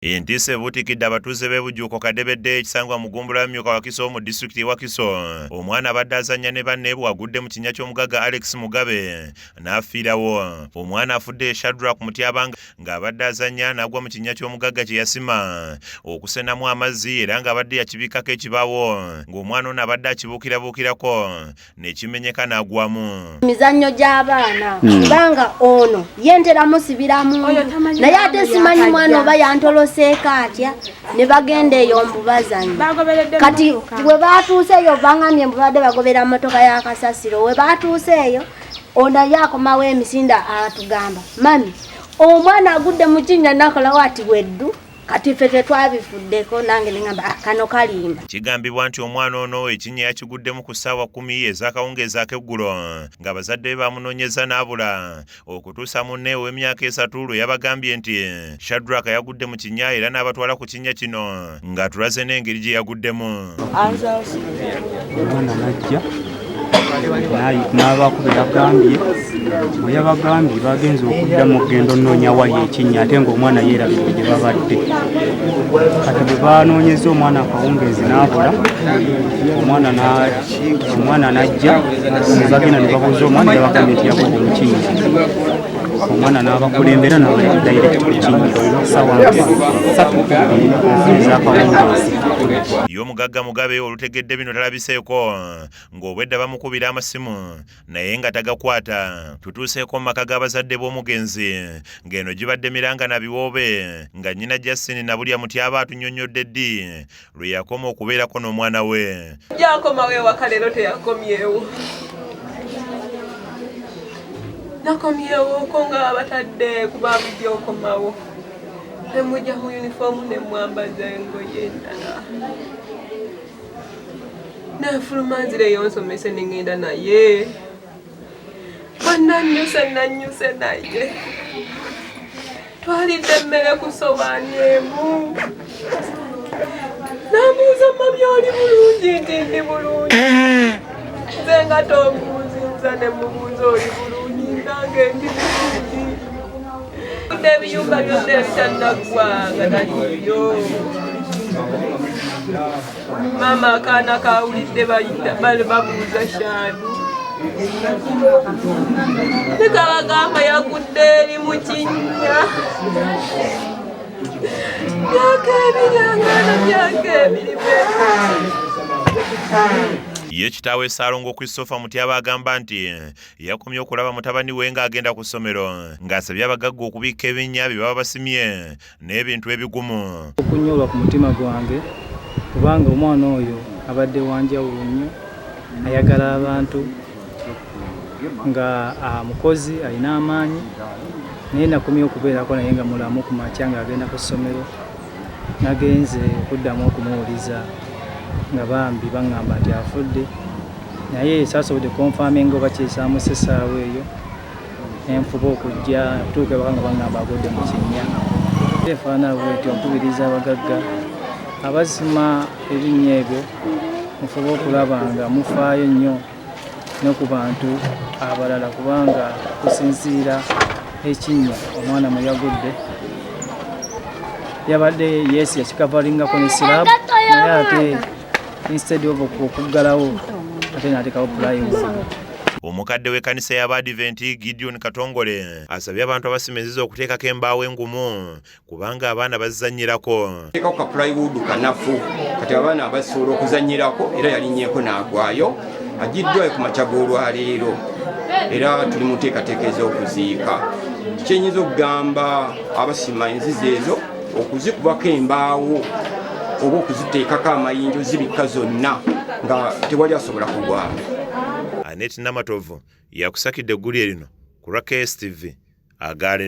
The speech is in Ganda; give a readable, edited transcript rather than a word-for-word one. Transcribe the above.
Entiisa ebuutikidde abatuuze b'e Bujuuko Kadebedde ekisangibwa mu ggombolola y'Omumyuka Wakiso mu disitulikiti y'e Wakiso. Omwana abadde azannya ne banne bw'agudde mu kinnya ky'omugagga Alex Mugabe n'afiirawo. Omwana afudde ye Shadrack Mutyaba ng'abadde azannya n'agwa mu kinnya ky'omugagga kye yasima okusenamu amazzi era ng'abadde yakibikkako ekibaawo ng'omwana ono abadde akibuukirabuukirako ne kimenyeka n'agwamu. Mizannyo gy'abaana kubanga ono ye ntera musibira mu naye ate simanyi mwana oba yantoloseeko atya ne bagenda eyo mbu bazannya. Kati we baatuuse eyo bangambye mbu babadde bagobera mmotoka ya kasasiro. We baatuuse eyo ono ye akomawo emisinde atugamba mami omwana agudde mu kinnya nakolawo ati weddu. Kati ffe tetwabifuddeko nange ne ngamba kano kalimba. Kigambibwa nti omwana ono ekinnya yakiguddemu ku ssaawa 10 ez'akawungeezi ak'eggulo ng'abazadde be bamunoonyezza n'abula okutuusa munne ow'emyaka 3 lwe yabagambye nti Shadrack yagudde mu kinnya era n'abatwala ku kinnya kino ng'atulaze n'engeri gye yaguddemu. Omwana n'ajja n'abaako be yagambye, bwe yabagambye bagenze okuddamu okugenda onoonya wali ekinnya ate ng'omwana yeerabidde gye babadde. Kati bwe banoonyezza omwana akawungeezi n'abula, omwana n'ajja ne bagenda ne babuuza omwana yabagambye nti yagudde mu kinnya. Omwana n'abakulembera n'abaleeta direct ku kinnya ssaawa 3 ez'akawungeezi. Ye omugagga Mugabe olutegedde bino talabiseeko ng'obwedda bamukubira amasimu naye nga tagakwata. Tutuuseeko mu maka g'abazadde b'omugenzi ng'eno gibadde miranga na biwoobe nga nnyina Justine Nabulya Mutyaba atunnyonnyodde ddi lwe yakoma okubeerako n'omwana we. Yakomawo ewaka leero teyakomyewo. Nakomyewo ko nga abatadde kuba mujja okomawo. Ne mujja mu yunifoomu ne mwambaza engoye endala. Nafuluma nzireyo nsomese ne ŋŋenda naye. Bannannyuse nannyuse naye. Twalidde emmere ku ssowaani emu. Nambuuza mami oli bulungi nti ndi bulungi. Nze nga tombuuzinza ne mubuuza oli bulungi nange ndi bulungi. Ebiyumba byonna ebitannaggwa nga taliiyo. Maama akaana kawulidde bayita babuuza Shadu. Ne kabagamba yagudde eri mu kinnya. Myaka 2 akaana myaka 2. Ye kitaawe Ssaalongo Christopher Mutyaba agamba nti yakomye okulaba mutabani we ng'agenda ku ssomero ng'asabye abagagga okubikka ebinnya bye baba basimye n'ebintu ebigumu. Okunyolwa ku mutima gwange kubanga omwana oyo abadde wanjawulo nnyo, ayagala abantu nga mukozi alina amaanyi, naye nakomye okubeerako naye nga mulamu ku makya ng'agenda ku ssomero. Nagenze okuddamu okumuwuliza nga bambi baŋŋamba nti afudde, naye saasobodde konfaminga oba kyesaamusa essaawa eyo. Nenfuba okujja okutuuka ewaka nga baŋŋamba agudde mu kinnya. Efaanana bwetyo, nkubiriza abagagga abasima ebinnya ebyo mufube okulaba nga mufaayo nnyo ne ku bantu abalala, kubanga kusinziira ekinnya omwana mwe yagudde yabadde yesi yakikavalingako ne slab, naye ate instead of okuggalawo ate n'ateekawo plywood. Omukadde w'ekkanisa y'Abadiventi Gideon Katongole asabye abantu abasima enzizi okuteekako embaawo engumu kubanga abaana bazizannyirako. Teekako ka plywood kanafu kati abaana basobola okuzannyirako, era yalinnyeeko n'agwayo, agiddwayo ku makya g'olwaleero era tuli mu nteekateeka ez'okuziika. Kyenyinza okugamba abasima enzizi ezo okuzikubako embaawo oba okuziteekako amayinja ozibikka zonna nga tewali asobola kugwamu. Aneti Namatovu yakusakidde eggulire lino ku lwa KSTV agaleero.